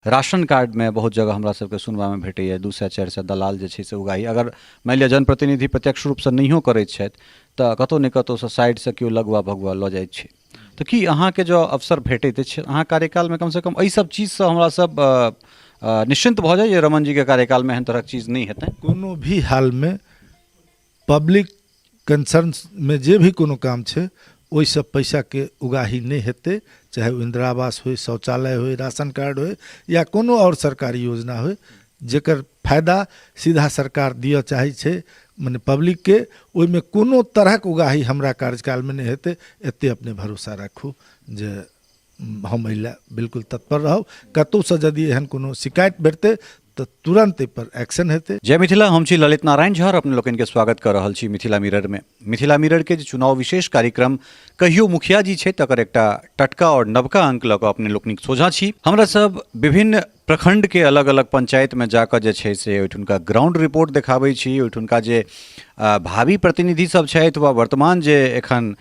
Ration कार्डमे बहुत जगह हमरा सबके सुनबामे भेटैए 200 400 दलाल जे छै से उगाही, अगर मानि लिअ जनप्रतिनिधि प्रत्यक्ष रूपसँ नहियो करै छथि तऽ कतहु ने कतहुसँ साइडसँ केओ लगुआ भगुआ लऽ जाइ छै। तऽ की अहाँके जँ अवसर भेटैत अछि अहाँ कार्यकालमे कमसँ कम एहि सब चीजसँ हमरा सब निश्चिन्त भऽ जाइ जे रमन जीके कार्यकालमे एहन तरहक चीज नहि हेतनि? कोनो भी हालमे पब्लिक कंसर्नमे जे भी कोनो काम छै ओहिसँ पैसाके उगाही नहि हेतै, चाहे ओ इन्दिरा आवास होइ, शौचालय होइ, राशन कार्ड होइ या कोनो आओर सरकारी योजना होइ, जकर फायदा सीधा सरकार दिअ चाहै छै मने पब्लिकके, ओहिमे कोनो तरहक उगाही हमरा कार्यकालमे नहि हेतै। एतेक अपने भरोसा राखू जे हम एहि लए बिल्कुल तत्पर रहब। कतहुसँ यदि एहन कोनो शिकायत भेटतै तऽ तुरन्त एहिपर एक्शन हेतै। जय मिथिला, हम छी ललित नारायण झा और अपने लोकनि के स्वागत कऽ रहल छी मिथिला मिरर में। मिथिला मिरर के जे चुनाव विशेष कार्यक्रम कहियो मुखिया जी छै तकर एकटा टटका और नवका अंक लऽ कऽ अपने लोकनिक सोझाँ छी। हमरा सब विभिन्न प्रखंड के अलग अलग पंचायत में जाकऽ जे छै से ओहिठुनका ग्राउंड रिपोर्ट देखाबै छी, ओहिठुनका जे भावी प्रतिनिधि सब छथि वा वर्तमान जे एखन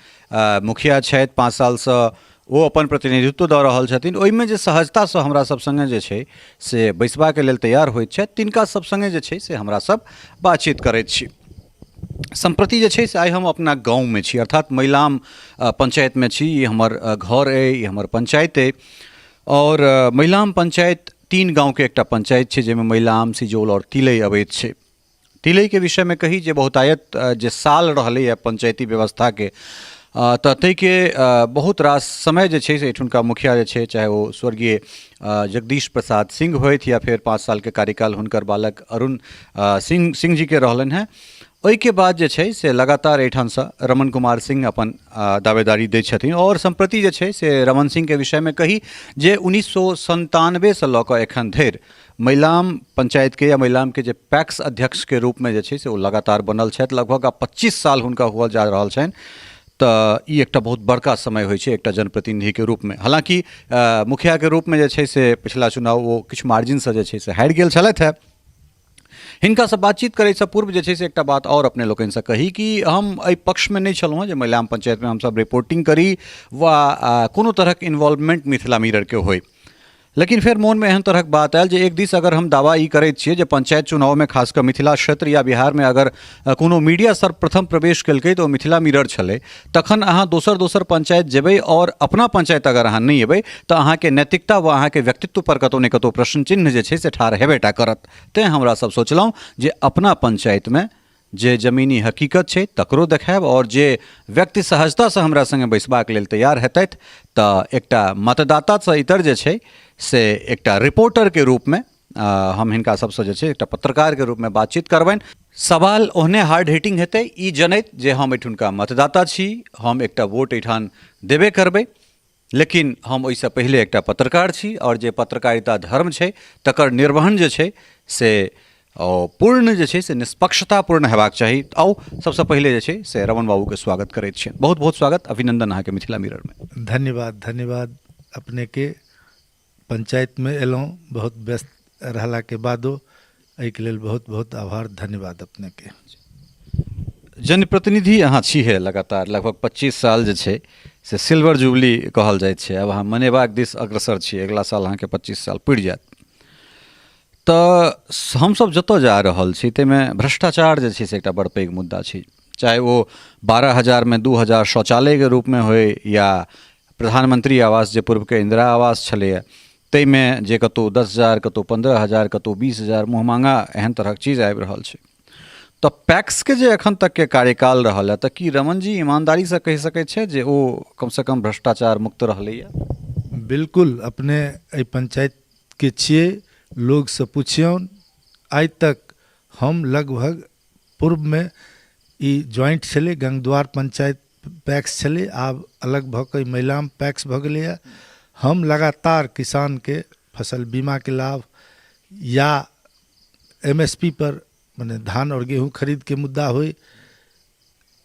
मुखिया छथि 5 सालसँ ओ अपन प्रतिनिधित्व दऽ रहल छथिन, ओहिमे जे सहजतासँ हमरा सब सङ्गे जे छै से बैसबाके लेल तैयार होइत छथि तिनका सब सङ्गे जे छै से हमरा सब बातचीत करैत छी। सम्प्रति जे छै से आइ हम अपना गाँवमे छी, अर्थात मैलाम पञ्चायतमे छी। ई हमर घर अइ, ई हमर पञ्चायत अइ आओर मैलाम पञ्चायत 3 गाँवके एकटा पञ्चायत छै जाहिमे मैलाम, सिजौल आओर तिलै अबैत छै। तिलैके विषयमे कही जे बहुतायत जे साल रहलैए पञ्चायती व्यवस्थाके तऽ ताहिके बहुत रास समय जे छै से एहिठुनका मुखिया जे छै चाहे ओ स्वर्गीय जगदीश प्रसाद सिंह होथि या फेर 5 सालके कार्यकाल हुनकर बालक अरुण सिंह जीके रहलनि हेँ। ओहिके बाद जे छै से लगातार एहिठामसँ रमन कुमार सिंह अपन दावेदारी दै छथिन आओर सम्प्रति जे छै से रमन सिंहके विषयमे कही जे 1997सँ लऽ कऽ एखन धरि मैलाम पञ्चायतके या मैलामके जे पैक्स अध्यक्षके रूपमे जे छै से ओ लगातार बनल छथि। लगभग आब 25 साल हुनका हुअल जा रहल छनि, तऽ ई एकटा बहुत बड़का समय होइ छै एकटा जनप्रतिनिधिके रूपमे। हालाँकि मुखियाके रूपमे जे छै से पछिला चुनाव ओ किछु मार्जिनसँ जे छै से हारि गेल छलथि हेँ। हिनकासँ बातचीत करैसँ पूर्व जे छै से एकटा बात आओर अपने लोकनिसँ कही कि हम एहि पक्षमे नहि छलहुँ हेँ जे मैलाम पञ्चायतमे हमसब रिपोर्टिंग करी वा कोनो तरहक इन्वॉल्वमेंट मिथिला मिररके होइ, लेकिन फेर मोनमे एहन तरहक बात आयल जे एक दिस अगर हम दावा ई करैत छियै जे पंचायत चुनावमे खास कऽ मिथिला क्षेत्र या बिहारमे अगर कोनो मीडिया सर्वप्रथम प्रवेश केलकै तऽ ओ मिथिला मिरर छलै, तखन अहाँ दोसर दोसर पंचायत जेबै आओर अपना पंचायत अगर अहाँ नहि एबै तऽ अहाँके नैतिकता वा अहाँके व्यक्तित्व पर कतहु ने कतहु प्रश्न चिन्ह जे छै से ठाढ़ हेबे टा करत। तैँ हमरा सब सोचलहुँ जे अपना पंचायतमे जे जमीनी हकीकत छै तकरो देखायब आओर जे व्यक्ति सहजतासँ हमरा सङ्गे बैसबाक लेल तैयार हेतथि तऽ एकटा मतदातासँ इतर जे छै से एकटा रिपोर्टरके रूपमे हम हिनका सबसँ जे छै एकटा पत्रकारके रूपमे बातचीत करबनि। सवाल ओहने हार्ड हिटिंग हेतै ई जनैत जे हम एहिठुनका मतदाता छी, हम एकटा वोट एहिठाम देबे करबै, लेकिन हम ओहिसँ पहिले एकटा पत्रकार छी आओर जे पत्रकारिता धर्म छै तकर निर्वहन जे छै से पूर्ण जे छै से निष्पक्षतापूर्ण हेबाक चाही। आउ सबसँ पहिले जे छै से रमन बाबूके स्वागत करैत छियनि। बहुत बहुत स्वागत, अभिनंदन अहाँके मिथिला मिररमे। धन्यवाद, धन्यवाद अपनेके। पंचायतमे एलहुँ बहुत व्यस्त रहलाके बादो, एहिके लेल बहुत बहुत आभार, धन्यवाद अपनेके। जनप्रतिनिधि अहाँ छी हे लगातार लगभग 25 साल जे छै से सिल्वर जुबली कहल जाइ छै, आब अहाँ मनेबाक दिस अग्रसर छी, अगिला साल अहाँके 25 साल पुरि जायत। तऽ हमसब जतऽ जा रहल छी ताहिमे भ्रष्टाचार जे छै से एकटा बड़ पैघ मुद्दा छै, चाहे ओ 12,000मे 2,000 शौचालयके रूपमे होइ या प्रधानमंत्री आवास जे पूर्वके इन्दिरा आवास छलैए ताहिमे जे कतहु 10,000 कतहु 15,000 कतहु 20,000 मुँहमाँगा एहन तरहक चीज आबि रहल छै। तऽ पैक्सके जे एखन तकके कार्यकाल रहल हँ तऽ की रमन जी ईमानदारीसँ कहि सकै छै जे ओ कमसँ कम भ्रष्टाचार मुक्त रहलैए? बिल्कुल, अपने एहि पंचायतके छियै, लोकसँ पुछियौन, आइ तक हम लगभग पूर्वमे ई ज्वाइंट छलै, गंगद्वार पंचायत पैक्स छलै, आब अलग भऽ कऽ ई मैलाम पैक्स भऽ गेलैए। हम लगातार किसानके फसल बीमाके लाभ या एम एस पी पर मने धान आओर गेहूँ खरीदके मुद्दा होइ,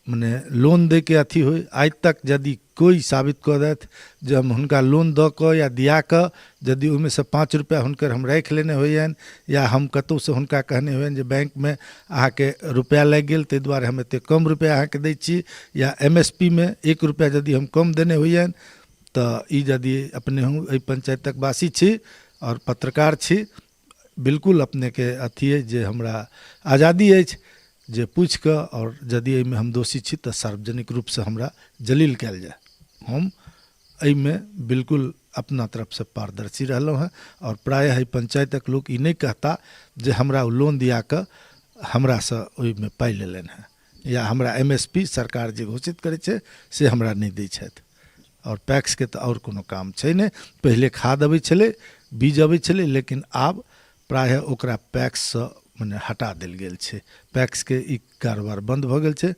मने लोन दैके अथी होइ, आइ तक यदि कोइ साबित कऽ देथि जे हम हुनका लोन दऽ कऽ या दिया कऽ यदि ओहिमेसँ 5 रुपैआ हुनकर हम राखि लेने होइयनि या हम कतहुसँ हुनका कहने होइयनि जे बैंकमे अहाँके रुपैआ लागि गेल ताहि दुआरे हम एतेक कम रुपैआ अहाँके दै छी, या एम एस पी मे 1 रुपैआ यदि हम कम देने होइयनि, तऽ ई यदि अपनेहु एहि पञ्चायतक वासी छी, आओर पत्रकार छी। बिल्कुल अपनेके अथी अछि जे हमरा आजादी अछि जे पूछि कऽ, आओर यदि एहिमे हम दोषी छी तऽ सार्वजनिक रूपसँ हमरा जलील कयल जाय। हम एहिमे बिल्कुल अपना तरफसँ पारदर्शी रहलहुँ हेँ आओर प्रायः एहि पंचायतक लोक ई नहि कहता जे हमरा ओ लोन दिया कऽ हमरासँ ओहिमे पाइ लेलनि हेँ या हमरा एम एस पी सरकार जे घोषित करै छै से हमरा नहि दै छथि। आओर पैक्सके तऽ आओर कोनो काम छै नहि। पहिले खाद अबै छलै, बीज अबै छलै, लेकिन आब प्रायः ओकरा पैक्ससँ मने हटा देल गेल छै। पैक्सके ई कारोबार बन्द भऽ गेल छै।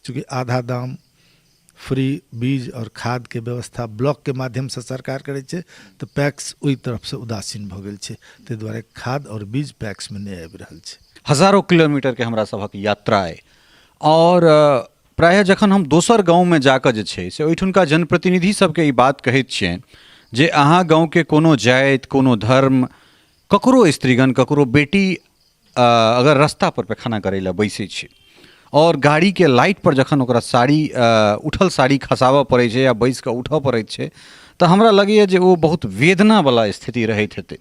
चूँकि आधा दाम फ्री बीज आओर खादके व्यवस्था ब्लॉकके माध्यमसँ सरकार करै छै, तऽ पैक्स ओहि तरफसँ उदासीन भऽ गेल छै। ताहि दुआरे खाद आओर बीज पैक्समे नहि आबि रहल छै। हजारो किलोमीटरके हमरा सभक यात्रा अइ आओर प्रायः जखन हम दोसर गाँवमे जाकऽ जे छै से ओहिठुनका जनप्रतिनिधि सबके ई बात कहैत छियनि जे अहाँ गाँवके कोनो जाति, कोनो धर्म, ककरो स्त्रीगण, ककरो बेटी अगर रस्तापर पैखाना करै लए बैसै छै आओर गाड़ीके लाइटपर जखन ओकरा साड़ी उठल साड़ी खसाबऽ पड़ै छै या बैसिकऽ उठऽ पड़ै छै तऽ हमरा लगैए जे ओ बहुत वेदनावला स्थिति रहैत हेतै।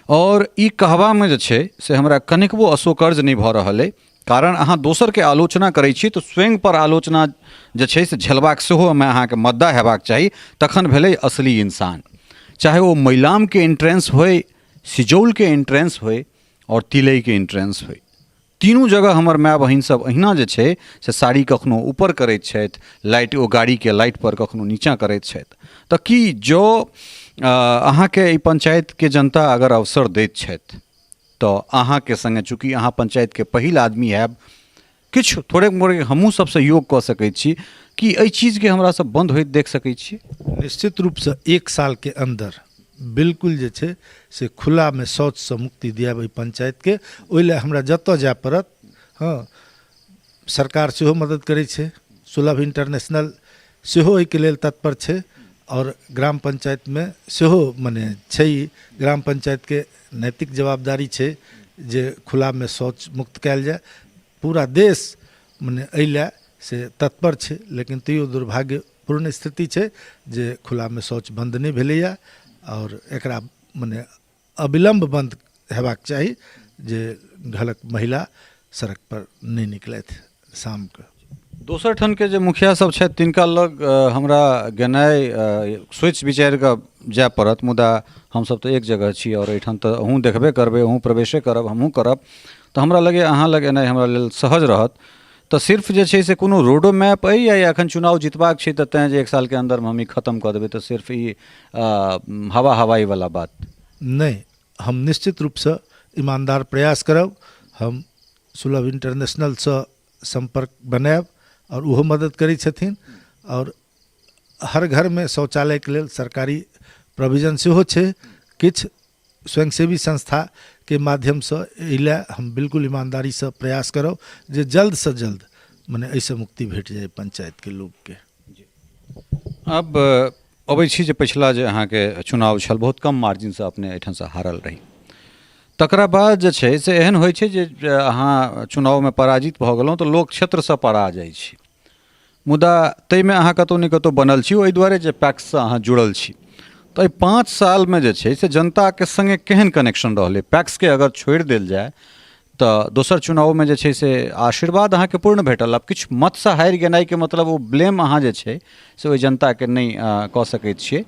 आओर ई कहबामे जे छै से हमरा कनिकबो असोकर्ज नहि भऽ रहल अइ, कारण अहाँ दोसरके आलोचना करै छी तऽ स्वयंपर आलोचना जे छै से झेलबाक सेहो ओहिमे अहाँके मद्दा हेबाक चाही, तखन भेलै असली इन्सान। चाहे ओ मैलामके एन्ट्रेंस होइ, सिजौलके एन्ट्रेंस होइ आओर तिलैके एन्ट्रेंस होइ, तीनू जगह हमर माय बहिन सब अहिना जे छै से साड़ी कखनो ऊपर करैत छथि लाइट ओ गाड़ीके लाइटपर, कखनो नीचाँ करैत छथि। तऽ की जँ अहाँके एहि पञ्चायतके जनता अगर अवसर दैत छथि तऽ अहाँके सङ्गे, चूँकि अहाँ पञ्चायतके पहिल आदमी हैब, किछु थोड़े मोड़े हमहूँ सब सहयोग कऽ सकै छी, कि एहि चीजके हमरा सब बन्द होइत देख सकै छी? निश्चित रूपसँ एक सालके अन्दर बिल्कुल जे छै से खुलामे शौचसँ मुक्ति दियाएब एहि पञ्चायतके। ओहि लए हमरा जतऽ जाय पड़त, हँ, सरकार सेहो मदद करै छै, सुलभ इंटरनेशनल सेहो एहिके लेल तत्पर छै आओर ग्राम पञ्चायतमे सेहो मने छै, ग्राम पञ्चायतके नैतिक जवाबदारी छै जे खुलामे शौच मुक्त कयल जाय। पूरा देश मने एहि लए से तत्पर छै, लेकिन तैयो दुर्भाग्यपूर्ण स्थिति छै जे खुलामे शौच बन्द नहि भेलैए आओर एकरा मने अविलम्ब बन्द हेबाक चाही जे घरक महिला सड़कपर नहि निकलथि शामके। दोसर ठामके जे मुखिया सब छथि तिनका लग हमरा गेनाइ सोचि विचारिकऽ जाय पड़त, मुदा हमसब तऽ एक जगह छी आओर एहिठाम तऽ अहूँ देखबे करबै, अहूँ प्रवेशे करब, हमहूँ करब, तऽ हमरा लगैए अहाँ लग एनाइ हमरा लेल सहज रहत। तऽ सिर्फ जे छै से कोनो रोडो मैप अइ या एखन चुनाव जितबाक छै तऽ तैँ जे एक सालके अन्दरमे हम ई खतम कऽ देबै, तऽ सिर्फ ई हवा हवाइवला बात? नहि, हम निश्चित रूपसँ ईमानदार प्रयास करब। हम सुलभ इंटरनेशनलसँ सम्पर्क बनायब आओर ओहो मदद करै छथिन आओर हर घरमे शौचालयके लेल सरकारी प्रोविजन सेहो छै। किछु स्वयंसेवी संस्थाके माध्यमसँ एहि लए हम बिल्कुल ईमानदारीसँ प्रयास करब जे जल्दसँ जल्द मने एहिसँ मुक्ति भेट जाय पञ्चायतके लोकके। अब अबै छी जे पछिला जे अहाँके चुनाव छल बहुत कम मार्जिनसँ अपने एहिठामसँ हारल रही, तकरा बाद जे छै से एहन होइ छै जे अहाँ चुनावमे पराजित भऽ गेलहुँ तऽ लोक क्षेत्रसँ पड़ा जाइ छै, मुदा ताहिमे अहाँ कतहु ने कतहु बनल छी ओहि दुआरे जे पैक्ससँ अहाँ जुड़ल छी। तऽ एहि 5 सालमे जे छै से जनताके सङ्गे केहन कनेक्शन रहलै? पैक्सके अगर छोड़ि देल जाय तऽ दोसर चुनावमे जे छै से आशीर्वाद अहाँके पूर्ण भेटल। आब किछु मतसँ हारि गेनाइके मतलब ओ ब्लेम अहाँ जे छै से ओहि जनताके नहि कऽ सकै छियै।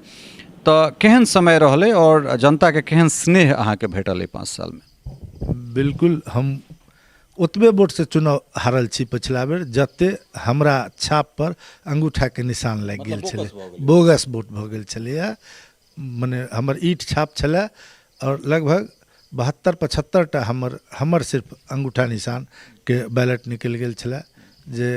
तऽ केहन समय रहलै आओर जनताके केहन स्नेह अहाँके भेटल एहि 5 सालमे? बिल्कुल हम ओतबे वोटसँ चुनाव हारल छी पछिला बेर जते हमरा छापपर अङ्गूठाके निशान लागि गेल छलै, बोगस वोट भऽ गेल छलैए। मने हमर ईट छाप छलै आओर लगभग 72-75 टा हमर सिर्फ अङ्गूठा निशानके बैलेट निकलि गेल छलै, जे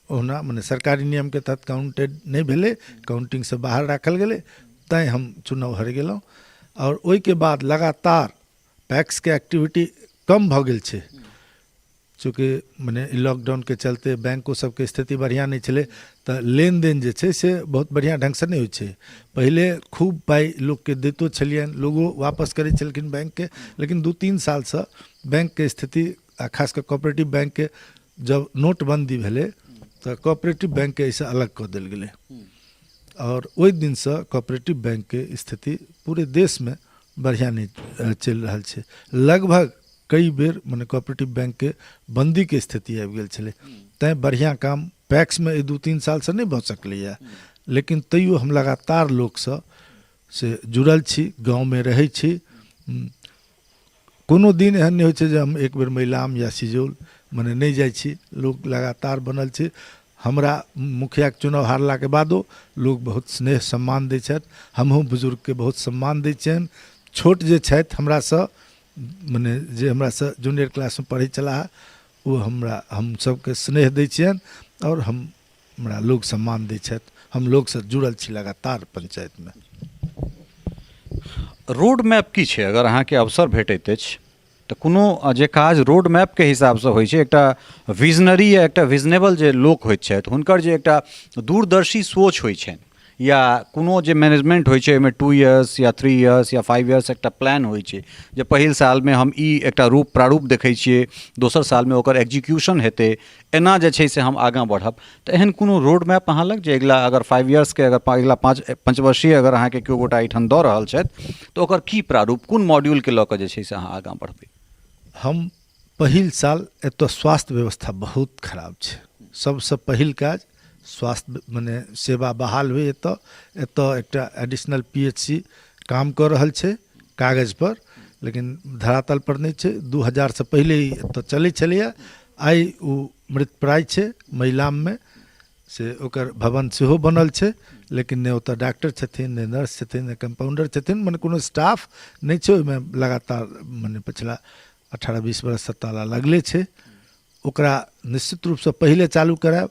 ओहुना मने सरकारी नियमके तहत काउंटेड नहि भेलै, काउंटिंगसँ बाहर राखल गेलै, तैँ हम चुनाव हारि गेलहुँ। आओर ओहिके बाद लगातार पैक्सके एक्टिविटी कम भऽ गेल छै, चूँकि मने लॉकडाउनके चलते बैंको सबके स्थिति बढ़िआँ नहि छलै, तऽ लेनदेन जे छै से बहुत बढ़िआँ ढङ्गसँ नहि होइ छै। पहिले खूब पाइ लोकके दैतो छलियनि, लोको वापस करै छलखिन बैंकके, लेकिन 2-3 सालसँ बैंकके स्थिति आ खास कऽ कोऑपरेटिव बैंकके जब नोटबन्दी भेलै तऽ कोऑपरेटिव बैंकके एहिसँ अलग कऽ देल गेलै आओर ओहि दिनसँ कोऑपरेटिव बैंकके स्थिति पूरे देशमे बढ़िआँ नहि चलि रहल छै। लगभग कई बेर मने कोऑपरेटिव बैंकके बन्दीके स्थिति आबि गेल छलै, तैँ बढ़िआँ काम पैक्समे एहि 2-3 सालसँ नहि भऽ सकलैए, लेकिन तैयो हम लगातार लोकसँ से जुड़ल छी, गाँवमे रहै छी। कोनो दिन एहन नहि होइ छै जे हम एक बेर मैलाम या सिजौल मने नहि जाइ छी। लोक लगातार बनल छै। हमरा मुखियाके चुनाव हारलाके बादो लोक बहुत स्नेह सम्मान दै छथि, हमहूँ बुजुर्गके बहुत सम्मान दै छियनि। छोट जे छथि हमरासँ, मने जे हमरासँ जूनियर क्लासमे पढ़ै छलाह, ओ हमरा हम सबके स्नेह दै छियनि आओर हमरा लोक सम्मान दै छथि। हम लोकसँ जुड़ल छी लगातार पंचायतमे। रोड मैप की छै? अगर अहाँके अवसर भेटैत अछि तऽ कोनो जे काज रोड मैपके हिसाबसँ होइ छै, एकटा विजनरी या एकटा विजनेबल जे लोक होइत छथि, हुनकर जे एकटा दूरदर्शी सोच होइ छनि, या कोनो जे मैनेजमेंट होइ छै ओहिमे 2 इयर्स या 3 इयर्स या 5 इयर्स एकटा प्लान होइ छै जे पहिल सालमे हम ई एकटा रूप प्रारूप देखै छियै, दोसर सालमे ओकर एक्जीक्यूशन हेतै, एना जे छै से हम आगाँ बढ़ब। तऽ एहन कोनो रोड मैप अहाँ लग जे अगिला अगर 5 इयर्सके अगर अगिला पंचवर्षीय अगर अहाँके केओ गोटा एहिठाम दऽ रहल छथि तऽ ओकर की प्रारूप, कोन मॉड्यूलके लऽ कऽ जे छै से अहाँ आगाँ बढ़बै? हम पहिल साल एतऽ स्वास्थ्य व्यवस्था बहुत खराब छै। सबसँ पहिल काज स्वास्थ्य मने सेवा बहाल होइ एतऽ। एतऽ एकटा एडिशनल पी एच सी काम कऽ रहल छै कागजपर, लेकिन धरातलपर नहि छै। 2000सँ पहिले ही एतऽ चलै छलैए, आइ ओ मृतप्राय छै। मैलाममे से ओकर भवन सेहो बनल छै, लेकिन नहि ओतऽ डॉक्टर छथिन, नहि नर्स छथिन, नहि कम्पाउंडर छथिन, मने कोनो स्टाफ नहि छै ओहिमे। लगातार मने पछिला 18-20 बरससँ ताला लगले छै। ओकरा निश्चित रूपसँ पहिले चालू करायब।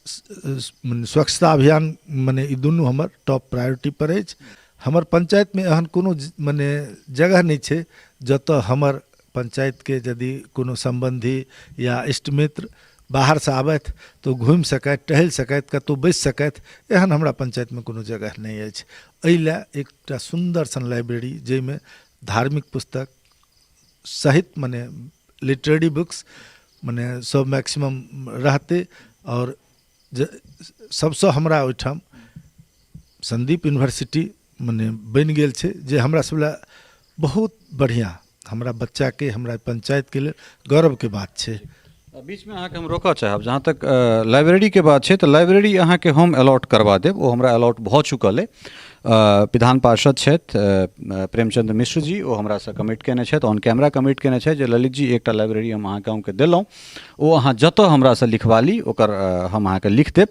स्वच्छता अभियान मने ई दुनू हमर टॉप प्रायोरिटी पर अछि। हमर पंचायतमे एहन कोनो मने जगह नहि छै जतऽ हमर पंचायतके यदि कोनो सम्बन्धी या इष्ट मित्र बाहरसँ आबथि तऽ ओ घुमि सकथि, टहलि सकथि, कतहु बैसि सकथि, एहन हमरा पंचायतमे कोनो जगह नहि अछि। एहि लए एकटा सुन्दर सन लाइब्रेरी जाहिमे धार्मिक पुस्तक सहित मने लिटरेरी बुक्स मने सब मैक्सिमम रहतै। आओर जे सबसँ हमरा ओहिठाम सन्दीप यूनिवर्सिटी मने बनि गेल छै जे हमरा सब लए बहुत बढ़िआँ, हमरा बच्चाके, हमरा पंचायतके लेल गौरवके बात छै। बीचमे अहाँके हम रोकऽ चाहब, जहाँ तक लाइब्रेरीके बात छै तऽ लाइब्रेरी अहाँके हम अलॉट करबा देब, ओ हमरा अलॉट भऽ चुकल अइ। विधान पार्षद छथि प्रेमचन्द्र मिश्र जी, ओ हमरासँ कमिट कयने छथि, ऑन कैमरा कमिट कयने छथि जे ललित जी एकटा लाइब्रेरी हम अहाँ गाँवके देलहुँ, ओ अहाँ जतऽ हमरासँ लिखबा ली ओकर हम अहाँके लिख देब।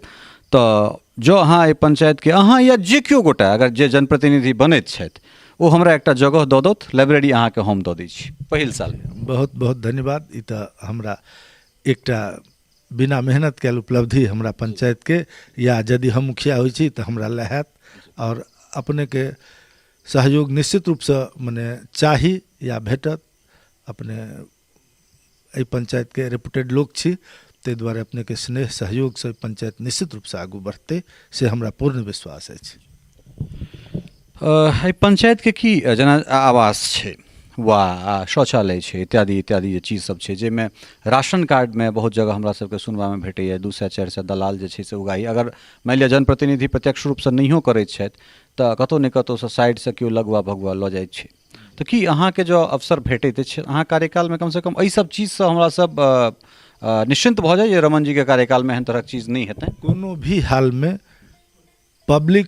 तऽ जँ अहाँ एहि पञ्चायतके अहाँ या जे केओ गोटा अगर जे जनप्रतिनिधि बनैत छथि ओ हमरा एकटा जगह दऽ दौथ, लाइब्रेरी अहाँके हम दऽ दै छी पहिल सालमे। बहुत बहुत धन्यवाद। ई तऽ हमरा एकटा बिना मेहनत कयल उपलब्धि हमरा पंचायतके, या यदि हम मुखिया होइ छी तऽ हमरा लए हैत। आओर अपनेके सहयोग निश्चित रूपसँ मने चाही या भेटत। अपने एहि पंचायतके रेपुटेड लोक छी, ताहि दुआरे अपनेके स्नेह सहयोगसँ पंचायत निश्चित रूपसँ आगू बढ़तै से हमरा पूर्ण विश्वास अछि। एहि पंचायतके की जेना आवास छै वा शौचालय छै इत्यादि इत्यादि जे चीज सब छै, जाहिमे राशन कार्डमे बहुत जगह हमरा सबके सुनबामे भेटैए 200-400 दलाल जे छै से उगाही, अगर मानि लिअ जनप्रतिनिधि प्रत्यक्ष रूपसँ नहियो करैत छथि तऽ कतहु ने कतहुसँ साइडसँ केओ लगुआ भगुआ लऽ जाइ छै। तऽ की अहाँके जँ अवसर भेटैत अछि अहाँ कार्यकालमे कमसँ कम एहि सब चीजसँ हमरा सब निश्चिन्त भऽ जाइ जे रमन जीके कार्यकालमे एहन तरहक चीज नहि हेतनि? कोनो भी हालमे पब्लिक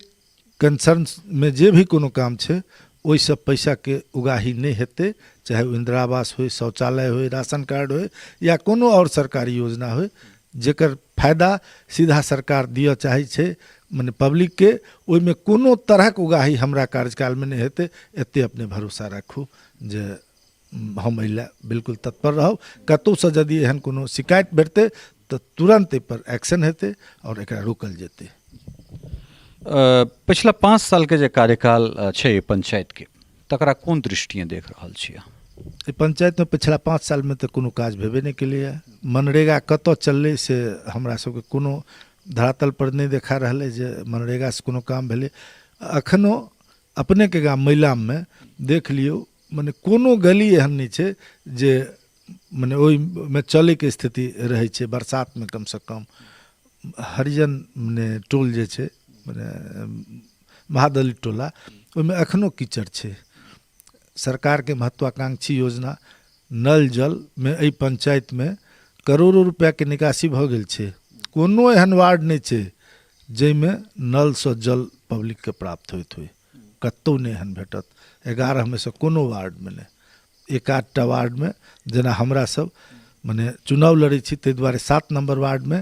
कंसर्नमे जे भी कोनो काम छै ओहिसँ पैसाके उगाही नहि हेतै, चाहे ओ इन्दिरा आवास होइ, शौचालय होइ, राशन कार्ड होइ या कोनो आओर सरकारी योजना होइ जेकर फायदा सीधा सरकार दिअ चाहै छै मने पब्लिकके, ओहिमे कोनो तरहक उगाही हमरा कार्यकालमे नहि हेतै। एतेक अपने भरोसा राखू जे हम एहि लए बिल्कुल तत्पर रहब। कतहुसँ यदि एहन कोनो शिकायत भेटतै तऽ तुरन्त एहिपर एक्शन हेतै आओर एकरा रोकल जेतै। पछिला 5 सालके जे कार्यकाल छै पंचायतके, तकरा कोन दृष्टिए देख रहल छी अहाँ? एहि पंचायतमे पछिला 5 सालमे तऽ कोनो काज भेबे नहि केलैए। मनरेगा कतऽ चललै से हमरा सबके कोनो धरातलपर नहि देखा रहल अइ जे मनरेगासँ कोनो काम भेलै। एखनो अपनेके गाम मैलाममे देख लियौ, मने कोनो गली एहन नहि छै जे मने ओहिमे चलैके स्थिति रहै छै बरसातमे। कमसँ कम हरिजन मने टोल जे छै, मने महादलित टोला, ओहिमे एखनो कीचड़ छै। सरकारके महत्वाकांक्षी योजना नल जलमे एहि पंचायतमे करोड़ो रुपैआके निकासी भऽ गेल छै। कोनो एहन वार्ड नहि छै जाहिमे नलसँ जल पब्लिकके प्राप्त होइत होइ, कतहु नहि एहन भेटत। 11 मे सँ कोनो वार्डमे नहि, एक आधटा वार्डमे जेना हमरा सब मने चुनाव लड़ै छी ताहि दुआरे 7 नम्बर वार्डमे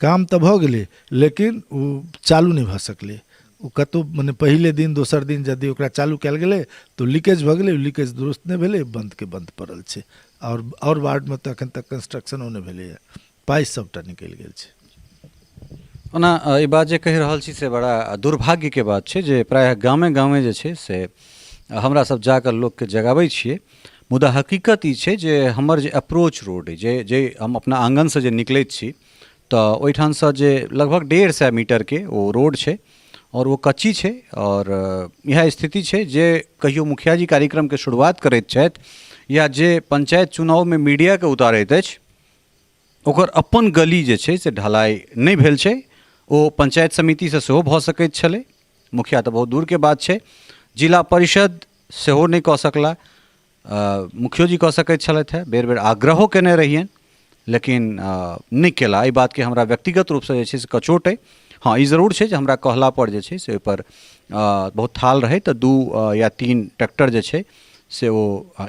काम तऽ भऽ गेलै लेकिन ओ चालू नहि भऽ सकलै। ओ कतहु मने पहिले दिन दोसर दिन यदि ओकरा चालू कयल गेलै तऽ लीकेज भऽ गेलै, ओ लीकेज दुरुस्त नहि भेलै, बन्दके बन्द पड़ल छै। आओर वार्डमे तऽ एखन तक कंस्ट्रक्शनो नहि भेलैए, पाइ सबटा निकलि गेल छै। ओना ई बात जे कहि रहल छी से बड़ा दुर्भाग्यके बात छै जे प्रायः गामे गामे जे छै से हमरा सब जाकऽ लोकके जगाबै छियै, मुदा हकीकत ई छै जे हमर जे अप्रोच रोड अइ, जे हम अपना आङ्गनसँ जे निकलैत छी तऽ ओहिठामसँ जे लगभग 150 मीटरके ओ रोड छै आओर ओ कच्ची छै आओर इएह स्थिति छै जे कहियो मुखिया जी कार्यक्रमके शुरुआत करैत छथि या जे पंचायत चुनावमे मीडियाके उतारैत अछि ओकर अपन गली जे छै से ढलाइ नहि भेल छै। ओ पंचायत समितिसँ सेहो भऽ सकैत छलै, मुखिया तऽ बहुत दूरके बात छै, जिला परिषद सेहो नहि कऽ सकला, मुखियो जी कऽ सकैत छलथि हेँ, बेर बेर आग्रहो कयने रहियनि लेकिन नहि केला। एहि बातके हमरा व्यक्तिगत रूपसँ जे छै से कचोट अइ। हँ, ई जरूर छै जे हमरा कहलापर जे छै से ओहिपर बहुत थाल रहै तऽ 2 या 3 ट्रैक्टर जे छै से ओ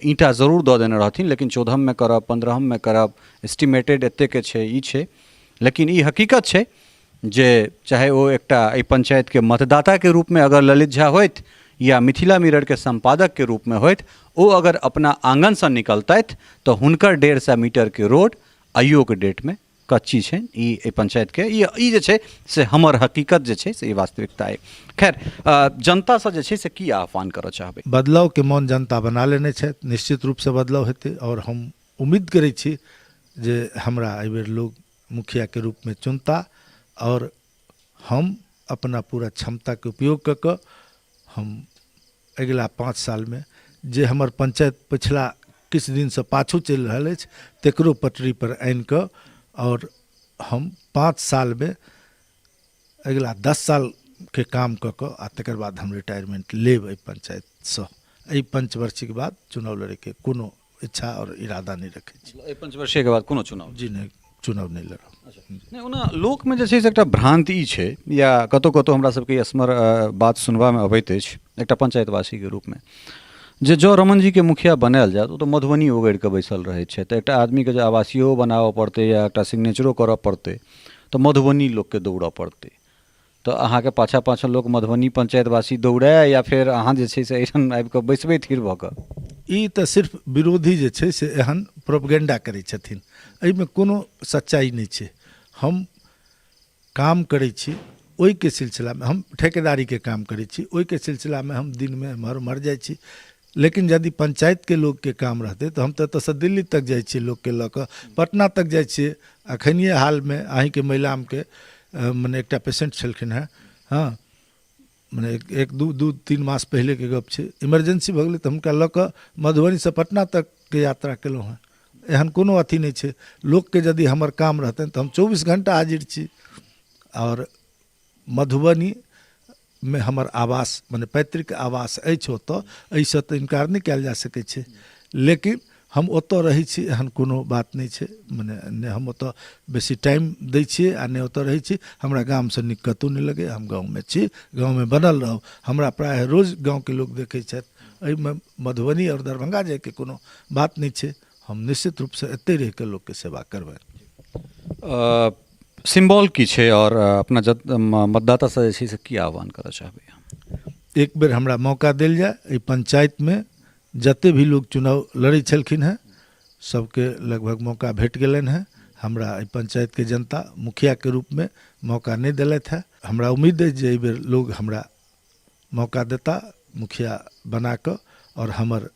ईंटा जरूर दऽ देने रहथिन, लेकिन 14ममे करब 15ममे करब, एस्टिमेटेड एतेकके छै ई छै। लेकिन ई हकीकत छै जे चाहे ओ एकटा एहि पंचायतके मतदाताके रूपमे अगर ललित झा होथि या मिथिला मिररके सम्पादकके रूपमे होथि, ओ अगर अपना आङ्गनसँ निकलतथि तऽ हुनकर 150 मीटरके रोड आइयोके डेटमे कच्ची छनि। ई एहि पंचायतके ई जे छै से हमर हकीकत जे छै से ई वास्तविकता अइ। खैर, जनतासँ जे छै से की आह्वान करऽ चाहबै? बदलावके मन जनता बना लेने छथि, निश्चित रूपसँ बदलाव हेतै आओर हम उम्मीद करै छी जे हमरा एहिबेर लोग मुखियाके रूपमे चुनता आओर हम अपना पूरा क्षमताके उपयोग कऽ कऽ हम अगिला 5 सालमे जे हमर पंचायत पछिला किछु दिनसँ पाछू चलि रहल अछि तकरो पटरीपर आनिकऽ आओर हम 5 सालमे अगिला 10 सालके काम कऽ कऽ आ तकर बाद हम रिटायरमेंट लेब एहि पंचायतसँ। एहि पंचवर्षीके बाद चुनाव लड़ैके कोनो इच्छा आओर इरादा नहि रखै छी। एहि पंचवर्षीयके बाद कोनो चुनाव? जी नहि, चुनाव नहि लड़ब। नहि, ओना लोकमे जे छै से एकटा भ्रान्ति ई छै या कतहु कतहु हमरा सबके स्मर बात सुनबामे अबैत अछि एकटा पंचायतवासीके रूपमे जे जँ रमणजीके मुखिया बनायल जायत ओ तऽ मधुबनी ओगरि कऽ बैसल रहै छै, तऽ एकटा आदमीके जे आवासीयो बनाबऽ पड़तै या एकटा सिग्नेचरो करऽ पड़तै तऽ मधुबनी लोकके दौड़ऽ पड़तै, तऽ अहाँके पाछाँ पाछाँ लोक मधुबनी पंचायतवासी दौड़ै या फेर अहाँ जे छै से एहिठाम आबि कऽ बैसबै थिर भऽ कऽ? ई तऽ सिर्फ विरोधी जे छै से एहन प्रोपगेंडा करै छथिन, एहिमे कोनो सच्चाइ नहि छै। हम काम करै छी ओहिके सिलसिलामे, हम ठेकेदारीके काम करै छी ओहिके सिलसिलामे हम दिनमे एम्हर ओम्हर जाइ छी, लेकिन यदि पंचायतके लोकके काम रहतै तऽ हम तऽ एतऽसँ दिल्ली तक जाइ छियै लोकके लऽ कऽ, पटना तक जाइ छियै। अखनिए हालमे अहीँके महिलामके मने एकटा पेशेंट छलखिन हेँ, हँ मने एक दू 3 मास पहिलेके गप छै, इमरजेंसी भऽ गेलै तऽ हुनका लऽ कऽ मधुबनीसँ पटना तकके यात्रा केलहुँ हेँ। एहन कोनो अथी नहि छै, लोकके यदि हमर काम रहतनि तऽ हम 24 घण्टा हाजिर छी। आओर मधुबनीमे हमर आवास मने पैतृक आवास अछि ओतऽ, एहिसँ तऽ इनकार नहि कयल जा सकै छै, लेकिन हम ओतऽ रहै छी एहन कोनो बात नहि छै। मने नहि हम ओतऽ बेसी टाइम दै छियै आ नहि ओतऽ रहै छी। हमरा गामसँ नीक कतहु नहि लगैए, हम गाँवमे छी, गाँवमे बनल रहब। हमरा प्रायः रोज गाँवके लोक देखै छथि, एहिमे मधुबनी आओर दरभंगा जाइके कोनो बात नहि छै। हम निश्चित रूपसँ एतहि रहिकऽ लोकके सेवा करबनि। सिम्बॉल की छै आओर अपना मतदातासँ जे छै से की आह्वान करऽ चाहबै? एक बेर हमरा मौका देल जाय। एहि पंचायतमे जते भी लोग चुनाव लड़ै छलखिन हेँ सबके लगभग मौका भेट गेलनि हेँ। हमरा एहि पंचायतके जनता मुखियाके रूपमे मौका नहि देलथि हेँ। हमरा उम्मीद अछि जे एहिबेर लोग हमरा मौका देता मुखिया बनाकऽ आओर हमर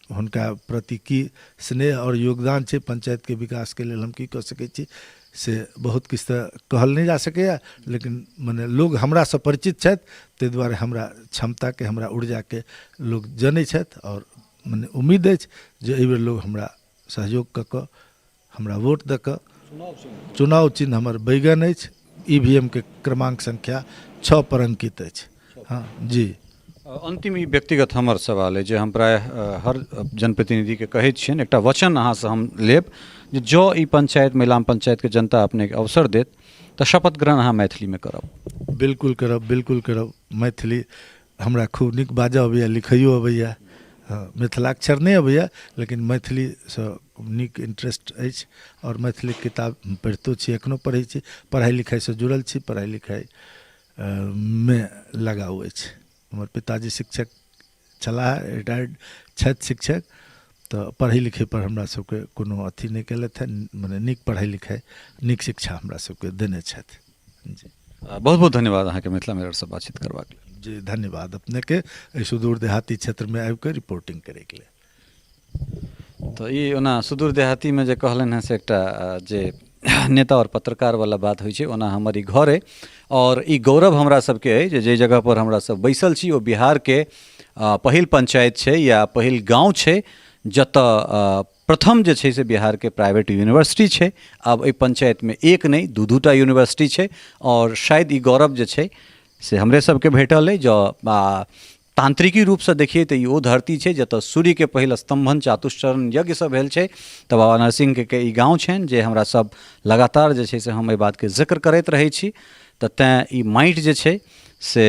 हुनका प्रति की स्नेह आओर योगदान छै पंचायतके विकासके लेल हम की कऽ सकै छी से बहुत किछु तऽ कहल नहि जा सकैए, लेकिन मने लोग हमरासँ परिचित छथि ताहि दुआरे हमरा क्षमताके हमरा ऊर्जाके लोग जनै छथि आओर मने उम्मीद अछि जे एहिबेर लोग हमरा सहयोग कऽ कऽ हमरा वोट दऽ कऽ चुनाव चिन्ह हमर बैगन अछि, EVM के क्रमांक संख्या 6 पर अंकित अछि। हँ जी। अन्तिम ई व्यक्तिगत हमर सवाल अइ जे हम प्रायः हर जनप्रतिनिधिके कहै छियनि, एकटा वचन अहाँसँ हम लेब जे जँ ई पंचायत महिलाम पंचायतके जनता अपनेके अवसर देत तऽ शपथ ग्रहण अहाँ मैथिलीमे करब। बिल्कुल करब, बिल्कुल करब। मैथिली हमरा खूब नीक बाजऽ अबैए, लिखैओ अबैए। हँ, मिथिलाक्षर नहि अबैए लेकिन मैथिलीसँ नीक इंट्रेस्ट अछि आओर मैथिलीके किताब हम पढ़ितो छी, एखनो पढ़ै छी। पढ़ाइ लिखाइसँ जुड़ल छी, पढ़ाइ लिखाइ मे लगाव अछि। हमर पिताजी शिक्षक छलाह, रिटायर्ड छथि शिक्षक, तऽ पढ़ै लिखैपर हमरा सबके कोनो अथी नहि केलथि हँ, मने नीक पढ़ाइ लिखाइ, नीक शिक्षा हमरा सबके देने छथि। जी, बहुत बहुत धन्यवाद अहाँके मिथिला मिररसँ बातचीत करबाक लेल। जी, धन्यवाद अपनेके एहि सुदूर देहाती क्षेत्रमे आबिकऽ रिपोर्टिंग करैके लेल। तऽ ई ओना सुदूर देहातीमे जे कहलनि हेँ से एकटा जे नेता आओर पत्रकारवला बात होइ छै, ओना हमर ई घर अइ आओर ई गौरव हमरा सबके अइ जे जाहि जगहपर हमरा सब बैसल छी ओ बिहारके पहिल पंचायत छै या पहिल गाँव छै जतऽ प्रथम जे छै से बिहारके प्राइवेट यूनिवर्सिटी छै। आब एहि पंचायतमे एक नहि दू दू टा यूनिवर्सिटी छै आओर शायद ई गौरव जे छै से हमरे सबके भेटल अइ। जँ तांत्रिकी रूपसँ देखिए तऽ ई ओ धरती छै जतऽ सूर्यके पहिल स्तम्भन चातुश्चरण यज्ञसँ भेल छै। तऽ बाबा नरसिंहके ई गाँव छनि जे हमरा सब लगातार जे छै से हम एहि बातके जिक्र करैत रहै छी। तऽ तैँ ई माटि जे छै से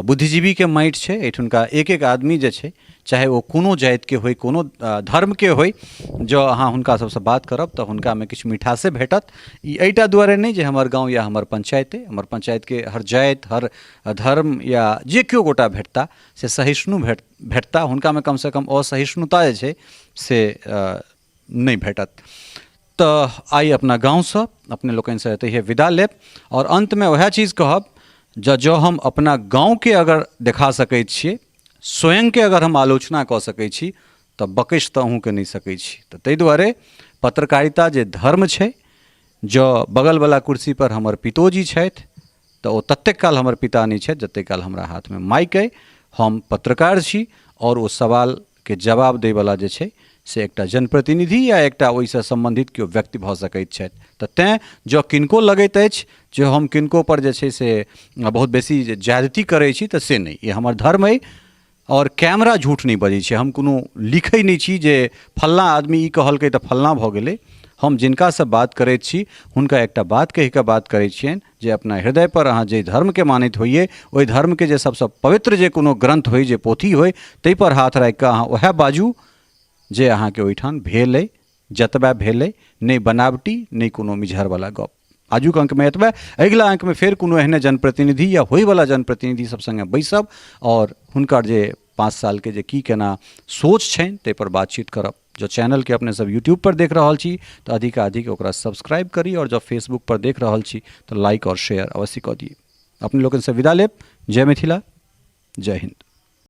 बुद्धिजीवीके माटि छै। एहिठुनका एक एक आदमी जे छै चाहे ओ कोनो जातिके होइ, कोनो धर्मके होइ, जँ अहाँ हुनका सबसँ बात करब तऽ हुनकामे किछु मिठासे भेटत। ई एहिटा दुआरे नहि जे हमर गाँव या हमर पंचायत अइ, हमर पंचायतके हर जाति, हर धर्म या जे केओ गोटा भेटता से सहिष्णु भेटता, हुनकामे कमसँ कम असहिष्णुता जे छै से नहि भेटत। तऽ आइ अपना गाँवसँ अपने लोकनिसँ एतहिए विदा लेब आओर अन्तमे वएह चीज कहब, जँ जँ हम अपना गाँवके अगर देखा सकै छियै, स्वयंके अगर हम आलोचना कऽ सकै छी तऽ बकसि तऽ अहूँके नहि सकै छी। तऽ ताहि दुआरे पत्रकारिता जे धर्म छै, जँ बगलवला कुर्सीपर हमर पितोजी छथि तऽ ओ ततेक काल हमर पिता नहि छथि जतेक काल हमरा हाथमे माइक अइ। हम पत्रकार छी आओर ओ सवालके जवाब दैवला जे छै से एकटा जनप्रतिनिधि या एकटा ओहिसँ सम्बन्धित केओ व्यक्ति भऽ सकैत छथि। तऽ तैँ जँ किनको लगैत अछि जे हम किनकोपर जे छै से बहुत बेसी ज्यादती करै छी तऽ से नहि, ई हमर धर्म अइ। आओर कैमरा झूठ नहि बजै छै। हम कोनो लिखै नहि छी जे फल्लाँ आदमी ई कहलकै तऽ फल्लाँ भऽ गेलै। हम जिनकासँ बात करैत छी हुनका एकटा बात कहि कऽ बात करै छियनि जे अपना हृदयपर अहाँ जाहि धर्मके मानैत होइए ओहि धर्मके जे सबसँ पवित्र जे कोनो ग्रन्थ होइ, जे पोथी होइ, ताहिपर हाथ राखि कऽ अहाँ उएह बाजू जे अहाँके ओहिठाम भेल अइ, जतबे भेल अइ, नहि बनावटी, नहि कोनो मिझरवला गप। आजुक अङ्कमे एतबे। अगिला अङ्कमे फेर कोनो एहने जनप्रतिनिधि या होइवला जनप्रतिनिधि सब सङ्गे बैसब आओर हुनकर जे 5 सालके जे की केना सोच छनि ताहिपर बातचीत करब। जँ चैनलके अपने सब यूट्यूबपर देख रहल छी तऽ अधिकाधिक ओकरा सब्सक्राइब करी आओर जँ फेसबुकपर देख रहल छी तऽ लाइक आओर शेयर अवश्य कऽ दियै। अपने लोकनिसँ विदा लेब। जय मिथिला, जय हिन्द।